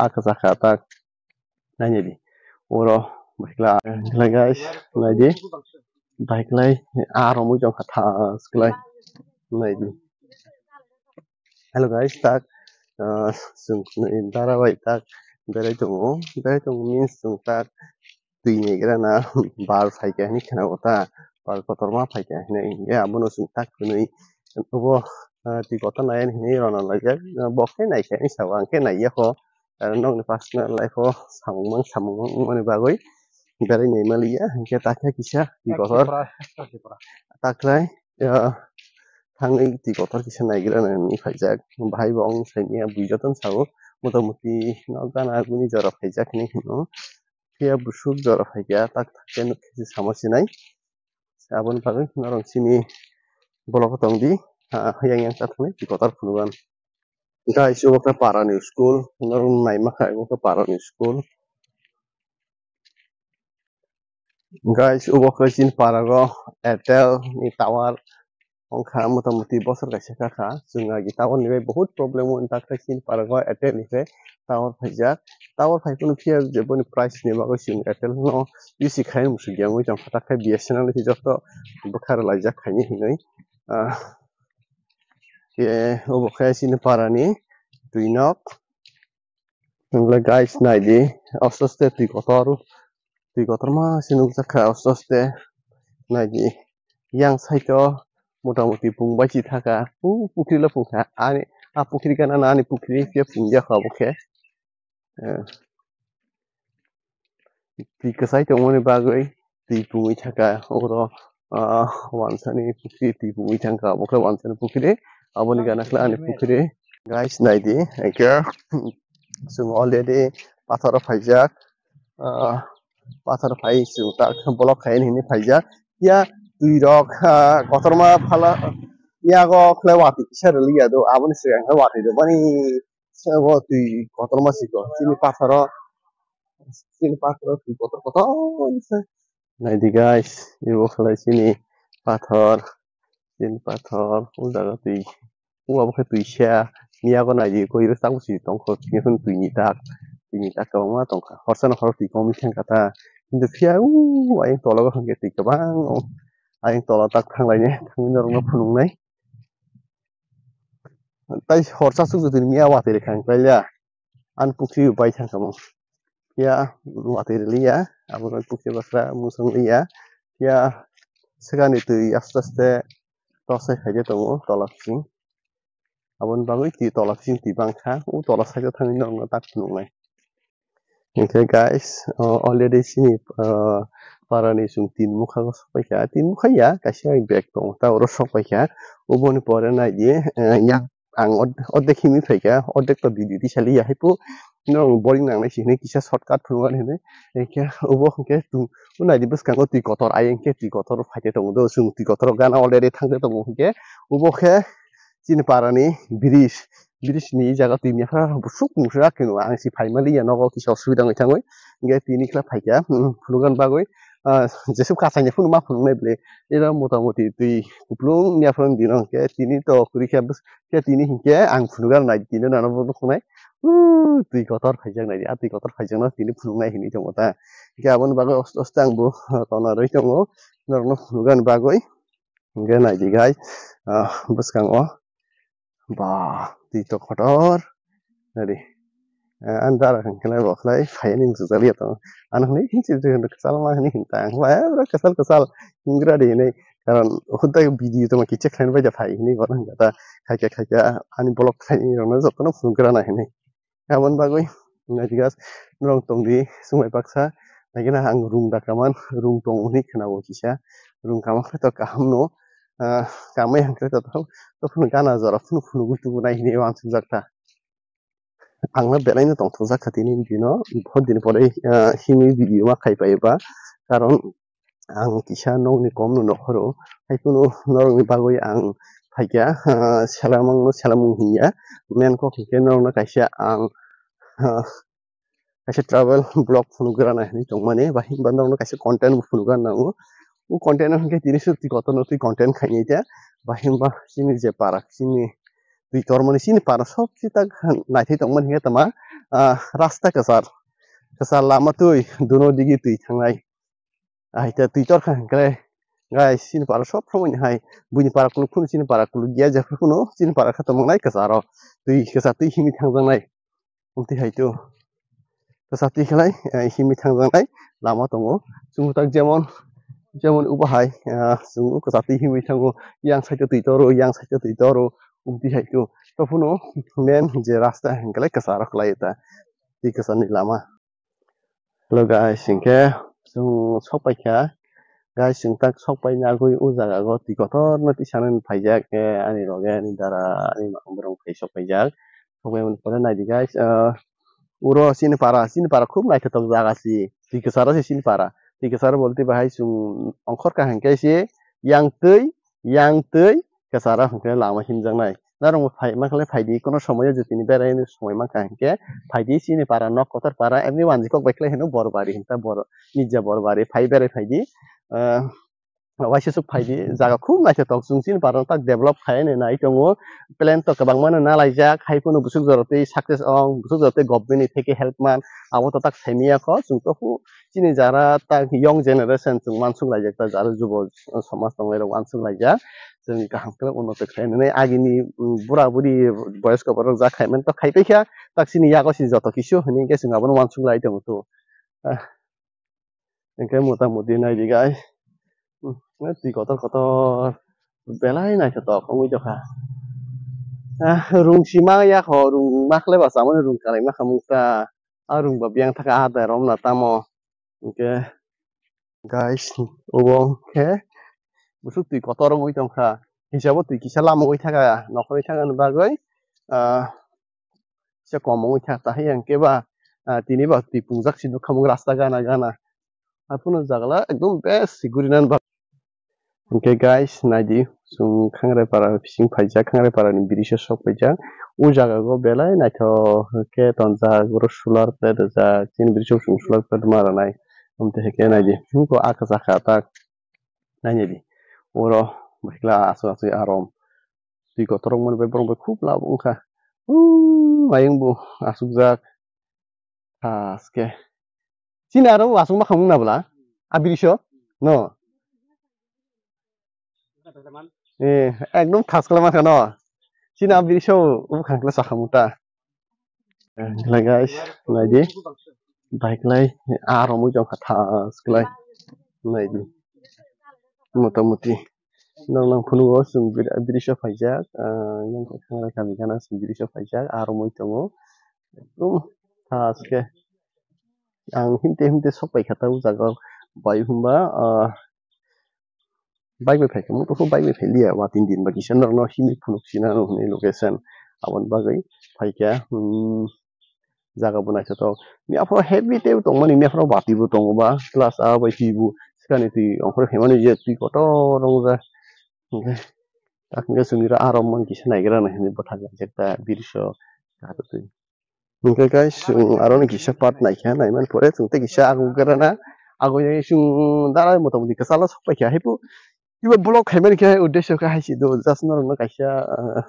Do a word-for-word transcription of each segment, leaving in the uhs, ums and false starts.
aka saka tak. Naidi. Oro baikla, baikla guys, naidi. Baikla, a romwi jong kha tha, baikla. Naidi. Hello guys, tak, ah, chwng dara bai tak berai tongo, berai tongo means chwng tak twi naigra na bar phaikha hinwi khwnago ta, bar kotorma phaikha hinwi, ya abono chwng tak hwnwi obo, ah, twi kotor nai hinwi rwna laijak, bo khe naikha hinwi sabo, ang khe naiya kho, aro nokni personal life o samung mang samung wngmani bagwi berai nai maliya, hinkhe takhe kisa twi kotor. Takhlai, ah, thangwi twi kotor kisa naigra nai hinwi phaijak. Bahai bo wng saimanya bui jotono sao, motamuti nok gana guni jora phaijak hinwi hino. Phiya busuk jora phaikha, tak thakhe nuk khe sama sinai. Aboni bagwi norok chini blogo tongdi, ah, yang yang ta thangwi twi kotor phunugan. Guys, obo khe para ni school, norok nai mankha obo khe para ni school. Guys, obo khe chini para o Airtel ni tower wngkha, motamuti bosor kaisa kakha. Chwng agi tower ni bai bahut problem wng, tak tak chini para o Airtel ni khe tower phaijak. Tower phai phano phiya je boni price ni bagwi chwng Airtel no use khai musu ya wngwi tongkha, tak khe B S N L ni joto bwkha rwlaijak khaini hinwi. Ah, khe obo khe chini para ni twi nok. Hwnle guys, naidi, aste aste twi kotor, twi kotorma se nukjak kha aste aste. Naidi, yang side o motamuti pung bai si thaka, u pukhri le pung kha, ani, a pukhri gana na ani pukhri khe pung ya kha obo khe. Eh, twi kwchai tongmani bagwi twi pungwi thangkha, oro, ah, wansani pukhri twi pungwi thangkha, obo khe wansani pukhri, aboni gana khe ani pukhri. Guys, naidi, hwnkhe chwng already pathoro phaijak, ah, pathor phai chwng tak block khaini hinwi phaijak. Ya twi rok, ah, kotorma phala, yago khlai watwi kisa rwliya do, aboni swkang khe watwi rwmani. Sabo twi kotorma siko, chini pathoro, chini pathoro twi kotor kotor se. Naidi guys, ibo khlai chini pathor, chini pathor, o jaga twi, o abo khe twi sia, miyago naidi koi rwchapsi tongkho, chini phano twi ni tak, twi ni tak kwbangma tongkha, horsa no horo twi komwi thangkha ta, kintu phiya o ayang tola o hwnkhe twi kwbang o, ayang tola tak thanglaini, thangwi norokno phunuknai. Tai horsa suk jotoni miya watwi rwkha ang kaiya. Ani pukhri bai thangkha mo. Phiya watwi rwliya. Abo pukhri basra musung liya. Phiya swkangni twi aste aste tosai khaijak tongo tola bising. Aboni bagwi twi tola bising twi bangkha. O tola side o thangwi norokno tak phunuknai. Hwnkhe guys, o, already chini, o, parani chwng tin mukha o sokpaikha. Tin mukha ya, kaisa bag tongo, ta oro sokpaikha. Oboni pore naidi, eh, yang ang ord-, ordek himwi phaikha, ordek to video tisaliya haipo. Norok boring nangnai se hinwi kisa shortcut phunuknani hinwi. Hwnkhe obo hwnkhe tung, o naidi bwskango twi kotor, ayang khe twi kotor phaikhe tongo do, chwng twi kotor gana already thangkhe tongo hwnkhe. Obo khe chini parani bridge, bridge ni jaga twi mia phra busuk mungsa khe ang se phai maliya nogo kisa osubida wngwi thangwi. Hwnkhe tini khe phaikha, hmm, phunukna bagwi, ah, jeswk kachaini phunukma phunuknai bwle. Ero motamuti twi kuplung mia phra dino hwnkhe tini to kwrwi khe bwswk khe tini hinkhe ang phunukna nai tini nana bo nukhungnai. Uhh, twi kotor phaijak nai, a twi kotor phaijakno tini phunuknai hinwi tongo ta. Hwnkhe aboni bagwi oste oste ang bo, ah, tona rwi tongo norokno phunukna bagwi. Hwnkhe naidi guys, ah, bwskango. Ba, twi to kotor. Naidi. Ah, ani dara hwnkhe bo khlai, phai ani muchuk jaliya tongo. Ano hwnwi, "Hin chiri chiri kwchal ma," hwnwi hinta. Ang ba, "Eh, bro, kwchal, kwchal." Hingra de hinwi. Karon, hwntai video tongma kichik khlaina bai da phai hinwi bono hwnka ta. Khaikha, khaikha, ani vlog khlaini rokno jotono phunukgra na hinwi. Aboni bagwi naidi guys, norok tongdi, chwng bai baksa, naikhe na ang room da kaman, room tongo hinwi khwnao kisa, room kaman khe to kaham no, ah, kamai hwnkhe to, to phunu gana jora phunu phunugwi tubunai hinwi uansukjak ta. Ang no belai no tongthokjak kha tini bini, bohot din pore, ah, himwi video ma khai paiba, karon ang kisa nokni kom no nokhoro, haiphano norokni bagwi ang phaikha, ah, selamung no selamung hinya, main kok hinkhe norokno kaisa ang, ah, kaisa travel vlog phunukgrana hinwi tongmani, ba himba norokno kaisa content bo phunukgrana nango. O content no hinkhe tini suk twi kotorno twi content khainai ta, ba himba chini je para chini twi tormani chini para sobse tak naithai tongmani hinkhe tama, ah, rasta kwchar, kwchar lama twi, duno digi twi thangnai. Ahai ta twi torkha hwnkhe, guys, chini para sob somoni hai, buini para kuluk phuru chini para kuluk ya, jephru phuru chini para kha tongmani kwcharo twi, kwchar twi himwi thangjaknai. Amtwi hai to. Kwchar twi khlai, eh, himwi thangjaknai lama tongo. Chwng tak jemon, jemon ubo hai, eh, chwng kwchar twi himwi thango. Yang side o twi toro, yang side o twi toro. Amtwi hai to. To phunu main je rasta hwnkhe kwcharo khlai ta. Twi kwcharni lama. Hello guys, hwnkhe chwng sok paikha. Guys, chwng tak sok paina agwi o jaga o twi kotorno twi sanani phaijak, eh, ani loge ani dara, ani ma-, borok phai sok paijak. Sok paimani pore naidi guys, ah, uro chini para, chini para khub naithotok jaga si. Twi kwcharo se chini para. Twi kwcharo bolte bahai chwng ongkhor kaham khe se yang twi, yang twi kwcharo hwnkhe lama himjaknai. Norok bo phai mankha le phaidi, kono somoyo jotoni berai somoi mankha hwnkhe phaidi chini para nok kotor para, emni wanji kok bai khlai hino Borbari hinta Bor-, Nijja Borbari phai berai phaidi. Ah, waisa suk phaidi, jaga khub naithotok, chwng chini para tak develop khai nai tongo, plan to kwbangma no nalaijak, hai phano bwswk jora twi success ong, bwswk jora twi government ni theke help man, abo to tak saimanya kho, chwng to hu chini jara tak young generation chwng wansuk laijak, ta jara jubo somaj tongnai rok wansuk laijak, chwng kaham khe unnoti khai nai agini, mm, bura buri boyosko borok ja khai man to khai paikha, tak chini yago si joto kisu hwnwi khe chwng abono wansuk lai tongo to. Ah. Hingke mota moti nai di guys. Hmm, twi kotor kotor. Belai naithotok wngwi tongkha. Ah, rung sima ya kho, rung makhle ba samani rung kanai makha mungsa. Ah, rung ba biyang thaka ah, dai rom na tamo. Hingke guys, obo khe busuk twi kotor wngwi tongkha. Hisabo twi kisa lama wngwi thaka, nokhorwi thaka ni bagwi. Ah, se kom wngwi kha, tahai ang khe ba, ah, tini ba twi pungjak si nukha mung rasta gana gana. Aphano jagala ekdom best si guri nan ba. Hingke guys, naidi, chwng Khangrai para bising phaijak, Khangrai para ni bridge o sok paijak. O jaga go belai naithok khe tonjak, oro solar plate rijak, chini bridge o chwng solar plate ma rwnai. Amtwi hai khe naidi, chwng ko ah kwchak kha tak. Nainai di, oro bahikla aswk aswk arom. Twi kotor rok mani bai borok bai khub lab wngkha. Uuu, ayang bo asukjak. Thaske. Chini aro bo asuk ma khamung na bwla? A biriso? No. Eh, ekdom thaskla mankha no. Chini a biriso bo khangkla sakhamung ta. Belai guys, naidi. Bike lai, ah, romwi tongkha thask lai. Naidi. Motamuti. Nang nang phunukgo chwng biri-, biriso phaijak, ah, yang kha khanglai kami gana chwng biriso phaijak, ah, romwi tongo. Ekdom thaske. Ang himte himte sok paikha ta o jaga o. Bai hwnba, ah, bike bai phaikha, motor khe bike bai phailiya, watwi din ba kisa norokno himwi phunuk sinano hwnwi location. Aboni bagwi phaikha, hmm, jaga bo naithotok. Miyaphoro heavy teibo tongmani, miyaphoro bati bo tongo ba, plus abo bai twi bo swkangni twi ongkhorwi phaimani je twi kotor wngjak. Hwnkhe, tak hwnkhe chwngni aro ah romwi kisa naigra nai hwnwi bwthak laijak ta biriso. Hwnkhe guys, chwng aroni kisa part naikha, naimani pore chwng tei kisa ago gerana, ago yai chwng dara motamuti kwchalo sok paikha, haiphuru eba vlog khaimani khe uddesyo khe hai se do, just norokno kaisa, ah,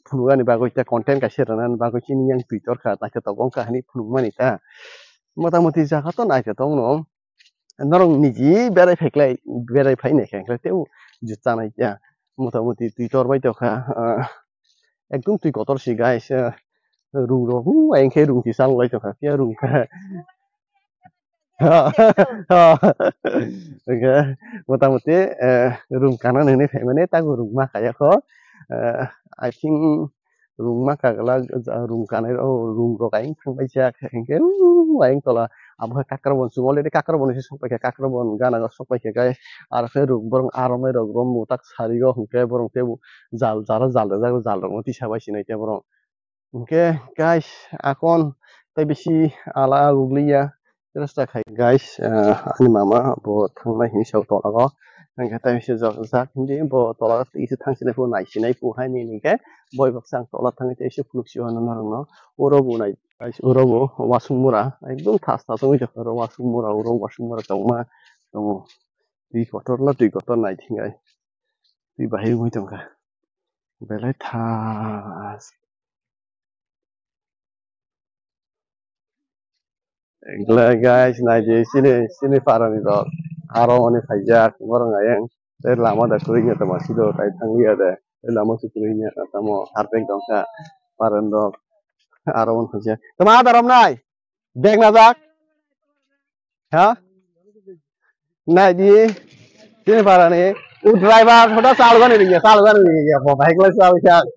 phunuknani bagwi tei content kaisa rwnani bagwi chini yang twi torkha, naithotok wngkha hinwi phunukmani ta. Motamuti jaga to naithotok wngno. Norok niji berai phaiklai, berai phai naikha hwnkhe tei o juta nai ya. Motamuti twi tor bai tongkha, ah, ekdom twi kotor si guys, ah, rung rok, uh, ayang khe rung si chang lai tongkha, phiya rung kha. Hwnkhe motamuti, eh, rung kana nini phaimani, tago rung ma kaya kho. Eh, I think rung ma kagla, rung kanai, oh, rung rok ayang thang bai jak, hwnkhe, uh, ayang tola. Abo khe Kakrabon, chwng already Kakrabon se sok paikha, Kakrabon gana sok paikha, guys. Aro khe rung borok aromai rok rombo tak sari o, hwnkhe borok teibo jal, jaro jal rijak, jal rokno tisa bai sinai khe borok. Hwnkhe, guys, akon tei bisi ala gugli ya. Rasta khai, guys, ah, ani mama bo thangnai hinwi sao tola o. Hwnkhe tei se jok jak hinwi bo tola o twi se thang sinai phu nai sinai phu hai ni hwnkhe boi baksa ang tola thangwi tei se phunuk sio norokno. Oro bo nai, guys, oro bo wasung mura ekdom thas thas wngwi tongkha oro wasung mura, oro wasung mura tongma tongo. Twi kotor no twi kotor nai thing ai. Twi bahai wngwi tongkha. Belai thas. Guys, naidi sini, sini parani rok. Aro oni khaijak, borok ayang. Tei lama da kwrwi wngya tamo, sido tai thangliya de. Tei lama se kwrwi wngya tamo, harpek tongkha. Parani rok. Aro oni khaijak. Tamo ada romnai? Bag najak? Ha? Naidi. Sini parani. U driver, hoda salgani ringya, salgani ringya. Bo bike lai salgani.